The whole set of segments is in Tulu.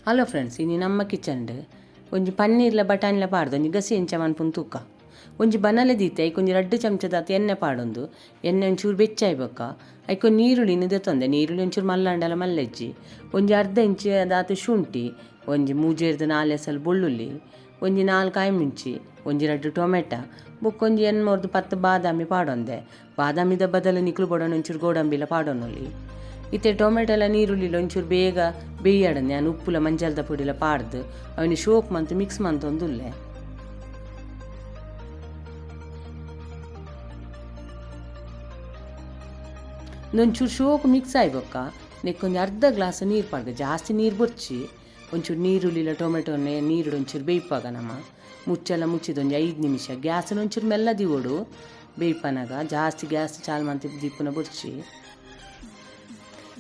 ಹಲೋ ಫ್ರೆಂಡ್ಸ್, ಇನಿ ನಮ್ಮ ಕಿಚನ್ಡ್ ಒಂಜಿ ಪನ್ನೀರ್ಲ ಬಟಾಣಿಲ ಪಾಡ್ದು ಒಂಜಿ ಗಸಿ ಎಂಚ ಮನ್ಪುನು ತೂಕ. ಒಂಜಿ ಬನಲೆ ದೀತೆ ಐಕ್ ಒಂಜಿ ರಡ್ಡ್ ಚಮಚದಾತ್ ಎಣ್ಣೆ ಪಾಡೊಂದು, ಎಣ್ಣೆ ಒಂಚೂರು ಬೆಚ್ಚಾಯಿ ಬೊಕ್ಕ ಐಕ್ ಒಂಜಿ ನೀರುಳ್ಳಿನ್ ದೆತ್ತೊಂದೆ. ನೀರುಳ್ಳಿ ಒಂಚೂರು ಮಲ್ಲಾಂಡಲ ಮಲ್ಲೆಜ್ಜಿ. ಒಂಜಿ ಅರ್ಧ ಇಂಚ್ ದಾತ್ ಶುಂಠಿ, ಒಂಜಿ ಮೂಜೆರ್ದ್ ನಾಲ್ ಎಸಲ್ ಬೊಳ್ಳುಳ್ಳಿ, ಒಂಜಿ ನಾಲ್ ಕಾಯಿ ಮುಂಚಿ, ಒಂಜಿ ರಡ್ಡ್ ಟೊಮೆಟೊ, ಬೊಕ್ಕ ಒಂಜಿ ಎಣ್ಮೊರ್ದು ಪತ್ತ್ ಬಾದಾಮಿ ಪಾಡೊಂದೆ. ಬಾದಾಮಿದ ಬದಲು ನಿಕುಲು ಬೋಡಾಂಡ ಒಂಚೂರು ಗೋಡಂಬಿಲ ಪಾಡೊನೊಲಿ. ಇತ್ತೆ ಟೊಮೆಟೊಲ ನೀರುಳ್ಳಿಲ ಒಂಚೂರು ಬೇಗ ಬೇಯಡಂದೆ ಯಾನ್ ಉಪ್ಪುಲ ಮಂಜಲ್ದ ಪೊಡಿಲ ಪಾಡ್ದು ಅವೆನ್ ಶೋಕ್ ಮಂತ್ ಮಿಕ್ಸ್ ಮಂತೊಂದುಲ್ಲೆ. ಒಂಚೂರು ಶೋಕ್ ಮಿಕ್ಸ್ ಆಯಿ ಬೊಕ್ಕ ನೆಕ್ಕೊಂಜಿ ಅರ್ಧ ಗ್ಲಾಸ್ ನೀರು ಪಾಡ್ದು, ಜಾಸ್ತಿ ನೀರು ಬೊರ್ಚಿ, ಒಂಚೂರು ನೀರುಳ್ಳಿಲ ಟೊಮೆಟೊನೆ ನೀರುಡು ಒಂಚೂರು ಬೇಯ್ಪಾಗ ನಮ್ಮ ಮುಚ್ಚೆಲ್ಲ ಮುಚ್ಚಿದ ಒಂಜಿ 5 ನಿಮಿಷ ಗ್ಯಾಸ್ನ ಒಂಚೂರು ಮೆಲ್ಲ ದಿವೊಡು ಬೇಯ್ಪನಾಗ, ಜಾಸ್ತಿ ಗ್ಯಾಸ್ ಚಾಲು ಮಂತ್ ದೀಪುನ ಬೊರ್ಚಿ.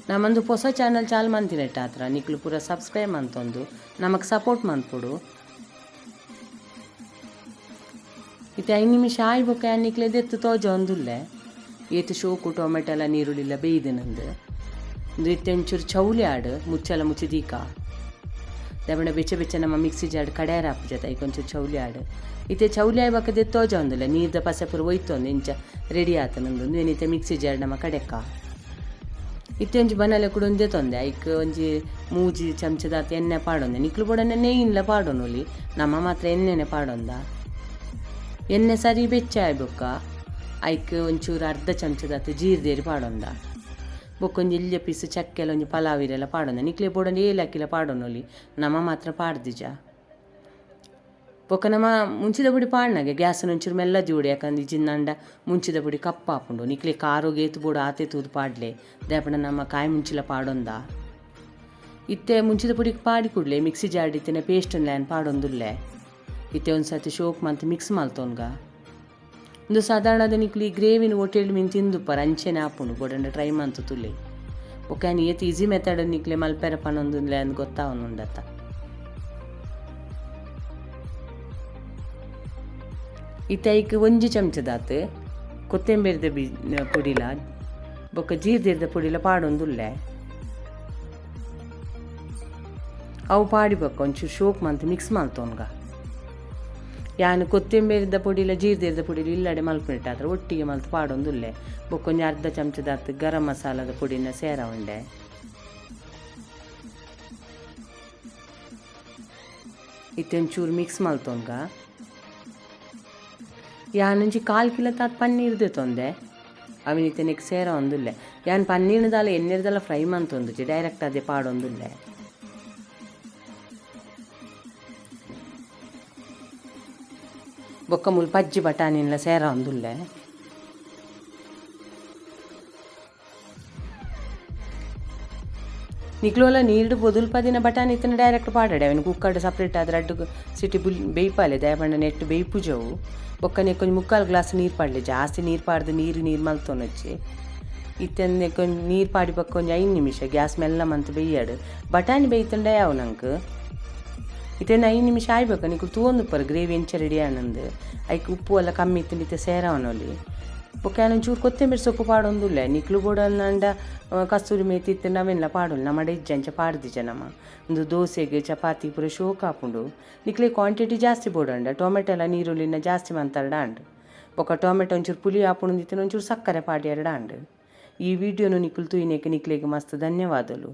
ನಮ್ಮೊಂದು ಹೊಸ ಚಾನಲ್ ಚಾಲು ಮಂತಿನೆಟ್ಟ ಆತ್ರ ನಿಕ್ಲು ಪೂರ ಸಬ್ಸ್ಕ್ರೈಬ್ ಮಂತೊಂದು ನಮಕ್ ಸಪೋರ್ಟ್ ಮನ್ಪೊಡು. ಇತ್ತೆ 5 ನಿಮಿಷ ಆಯಿ ಬೊಕ್ಕ ನಿಕ್ಲೆ ದೆತ್ತು ತೋಜೊಂದುಲ್ಲೆ ಏತ್ ಶೋಕು ಟೊಮೆಟೊಲ ನೀರುಳ್ಳಿಲ ಬೇಯ್ದಿನಂದು. ಉಂದು ಇತ್ತೆ ಒಂಚೂರು ಚೌಲಿ ಆಡು ಮುಚ್ಚಲ ಮುಚ್ಚಿ ದೀಕ ದಬಣ ಬೆಚ್ಚ ಬೆಚ್ಚ ನಮ್ಮ ಮಿಕ್ಸಿ ಜಾಡ್ ಕಡೆಯರ ಆಪುಜತ ಐಕ್ ಒಂಚೂರು ಚೌಲಿ ಆಡು. ಇತ್ತೆ ಚೌಲಿ ಆಯಿ ಬೊಕ್ಕ ದೆತ್ತು ತೋಜೊಂದುಲ್ಲೆ ನೀರ್ದ ಪಸೆ ಪೂರ ಒಯ್ತೊಂದು ಇಂಚ ರೆಡಿ ಆತನಂದು. ಉಂದು ಮಿಕ್ಸಿ ಜಾಡ್ ನಮ್ಮ ಕಡೆಕ್ಕ. ಇತ್ತೆ ಒಂಜಿ ಬನಲೆ ಕೂಡ ಒಂಜೆ ತೊಂದೆ ಐಕ್ ಒಂಜಿ ಮೂಜಿ ಚಮಚದಾತ್ ಎಣ್ಣೆ ಪಾಡೊಂದೆ. ನಿಕ್ಲು ಬೋಡಂಡ ನೆಯ್ಯಿನ್ಲ ಪಾಡೊನೊಲಿ, ನಮ್ಮ ಮಾತ್ರ ಎಣ್ಣೆನೆ ಪಾಡೊಂದ. ಎಣ್ಣೆ ಸರಿ ಬೆಚ್ಚ ಆಯಿ ಬೊಕ್ಕ ಐಕ್ ಒಂಚೂರು ಅರ್ಧ ಚಮಚದಾತ್ ಜೀರ್ದೇರಿ ಪಾಡೊಂದ. ಬೊಕ್ಕ ಒಂಜಿ ಎಲ್ಯ ಪೀಸ್ ಚಕ್ಕೆಲ ಒಂಜಿ ಪಲಾವಿರೆಲ್ಲ ಪಾಡೊಂದ. ನಿಕ್ಲೆ ಬೋಡಂಡ ಏಲಕ್ಕಿಲ ಪಾಡೊನೊಲಿ, ನಮ್ಮ ಮಾತ್ರ ಪಾಡ್ದಿಜ. ಬೊಕ್ಕ ನಮ್ಮ ಮುಂಚಿದ ಪುಡಿ ಪಾಡ್ನಾಗೆ ಗ್ಯಾಸ್ನ ಒಂಚೂರು ಮೆಲ್ಲ ಜೋಡಿ, ಯಾಕಂದ್ರೆ ಇಜ್ಜಿಂದಂಡ ಮುಂಚಿದ ಪುಡಿ ಕಪ್ಪಾಪುಂಡು. ನಿಕ್ಲೆ ಖಾರೋಗ್ ಏತ್ ಬೋಡು ಆತೆ ತೂದು ಪಾಡ್ಲೆ, ದಾಯೆಪಂಡ ನಮ್ಮ ಕಾಯಿ ಮುಂಚಿಲ ಪಾಡೊಂದ. ಇತ್ತೆ ಮುಂಚಿದ ಪುಡಿ ಪಾಡಿ ಕೂಡ್ಲೆ ಮಿಕ್ಸಿ ಜಾರ್ಡ್ ಇತ್ತಿನ ಪೇಸ್ಟ್ ಯಾನ್ ಪಾಡೊಂದುಲ್ಲೆ. ಇತ್ತೆ ಒಂದು ಸರ್ತಿ ಶೋಕ್ ಮಂತ್ ಮಿಕ್ಸ್ ಮಲ್ತೊನ್ಗ. ಉಂದು ಸಾಧಾರಣ ನಿಕ್ಲು ಈ ಗ್ರೇವಿನ ಹೋಟೆಲ್ ಮೀನ್ ತಿಂದುಪ್ಪರ್ ಅಂಚೆನೆ ಆಪುಂಡು, ಬೋಡಂಡ ಟ್ರೈ ಮಂತು ತುಲೆ. ಬೊಕ್ಕ ಯಾನ್ ಏತ್ ಈಸಿ ಮೆಥಡ್ ನಿಕ್ಲೆ ಮಲ್ಪೆರೆ ಪನೊಂದುಲ್ಲೆ ಅಂದ್ ಗೊತ್ತಾವೊಂದುಂಡತ್ತ. ಇತ್ತೆ ಐಕ್ ಒಂಜಿ ಚಮಚದಾತ್ ಕೊತ್ತಂಬರಿದ ಪೊಡಿಲ ಬೊಕ್ಕ ಜೀರ್ದೆದ ಪೊಡಿಲ ಪಾಡೊಂದುಲ್ಲೆ. ಅವು ಪಾಡಿ ಬೊಕ್ಕ ಒಂಚೂರು ಶೋಕ್ ಮಂತ್ ಮಿಕ್ಸ್ ಮಲ್ತೊನ್ಗ. ಯಾನ್ ಕೊತ್ತಂಬರಿದ ಪೊಡಿಲ ಜೀರ್ದೆದ ಪೊಡಿಲ ಇಲ್ಲಡೆ ಮಲ್ಪುನೆಟ್ಟಾತ್ರ ಒಟ್ಟಿಗೆ ಮಲ್ತ್ ಪಾಡೊಂದುಲ್ಲೆ. ಬೊಕ್ಕ ಒಂಜಿ ಅರ್ಧ ಚಮಚದಾತ್ ಗರಂ ಮಸಾಲದ ಪೊಡಿನ ಸೇರಾವೊಂಡೆ. ಇತ್ತೆ ಒಂಚೂರು ಮಿಕ್ಸ್ ಮಲ್ತೊನ್ಗ. ಯಾನ್ ಒಂಜಿ ಕಾಲ್ ಕಿಲೋ ತಾತ್ ಪನ್ನೀರ್ ದೆತ್ತೊಂದೆ, ಅವೆನ್ ಇತ್ತೆ ನೆಕ್ ಸೇರಾವೊಂದುಲ್ಲೆ. ಯಾನ್ ಪನ್ನೀರ್ದಾಲ ಎಣ್ಣೆರ್ದಾಲ ಫ್ರೈ ಮಂತೊಂದುಜಿ, ಡೈರೆಕ್ಟ್ ಅದೇ ಪಾಡೊಂದುಲ್ಲೆ. ಬೊಕ್ಕ ಮೂಲು ಪಜ್ಜಿ ಬಟಾಣಿನ್ಲ ಸೇರಾವೊಂದುಲ್ಲೆ. ನಿಕ್ಲೋಲ ನೀರ್ಡ್ ಬೊದುಲ್ ಪದಿನ ಬಟಾಣಿ ಇತ್ತಿನ ಡೈರೆಕ್ಟ್ ಪಾಡಡೆ, ಅವೆನ್ ಕುಕ್ಕರ್ಡ್ ಸಪ್ರೇಟ್ ಆದ್ ರಡ್ಡ್ ಸಿಟಿ ಬುಲ್ ಬೇಯ್ಪಾಲೆ, ದಾಯೆಪಂಡ ನೆಟ್ ಬೇಯ್ಪುಜವು. ಬೊಕ್ಕ ನೆಕ್ ಒಂಜಿ ಮುಕ್ಕಾಲು ಗ್ಲಾಸ್ ನೀರು ಪಾಡ್ಲೆ, ಜಾಸ್ತಿ ನೀರು ಪಾಡ್ದು ನೀರು ನೀರು ಮಲ್ತೊನೊಚ್ಚಿ. ಇತ್ತೆ ನೆಕ್ ಒಂಜಿ ನೀರು ಪಾಡಿ ಬೊಕ್ಕ ಒಂಜಿ 5 ನಿಮಿಷ ಗ್ಯಾಸ್ ಮೆಲ್ಲ ಮಂತ್ ಬೇಯ್ಯಡ್. ಬಟಾಣಿ ಬೇಯ್ತುಂಡ ಯಾವು ನಂಕ್. ಇತ್ತೆ 5 ನಿಮಿಷ ಆಯಿ ಬೊಕ್ಕ ನಿಕುಲು ತೂವೊಂದುಪ್ಪರ್ ಗ್ರೇವಿ ಎಂಚ ರೆಡಿ ಆನಂದ್. ಐಕ್ ಉಪ್ಪು ಎಲ್ಲ ಕಮ್ಮಿ ಇತ್ತುಂಡ ಇತ್ತೆ ಸೇರಾವೊನೊಲಿ. ಬೊಕ್ಕ ಯಾನ್ ಒಂಚೂರು ಕೊತ್ತಂಬರಿ ಸೊಪ್ಪು ಪಾಡೊಂದುಲ್ಲೆ. ನಿಕ್ಲು ಬೋಡಂಡ ಕಸ್ತೂರಿ ಮೇತಿ ಇತ್ತುಂಡ ಅವೆನ್ಲ ಪಾಡೊಲಿ, ನಮಡ ಇಜ್ಜಿ ಅಂಚ ಪಾಡ್ದಿಜ ನಮ. ಉಂದು ದೋಸೆಗ್ ಚಪಾತಿ ಪೂರ ಶೋಕ್ ಆಪುಂಡು. ನಿಕ್ಲೆ ಕ್ವಾಂಟಿಟಿ ಜಾಸ್ತಿ ಬೋಡಂಡ ಟೊಮೆಟೊ ಎಲ್ಲ ನೀರುಳ್ಳಿನ ಜಾಸ್ತಿ ಮಂತರ್ಡ ಆಂಡ್. ಬೊಕ್ಕ ಟೊಮೆಟೊ ಒಂಚೂರು ಪುಲಿ ಆಪುಂಡು ಇತ್ತಿನ ಒಂಚೂರು ಸಕ್ಕರೆ ಪಾಡ್ಯರ್ಡ ಆಂಡ್. ಈ ವಿಡಿಯೋನು ನಿಕುಲು ತೂಯಿನೆಕ್ ನಿಕ್ಲೆಗ್ ಮಸ್ತ್ ಧನ್ಯವಾದಲು.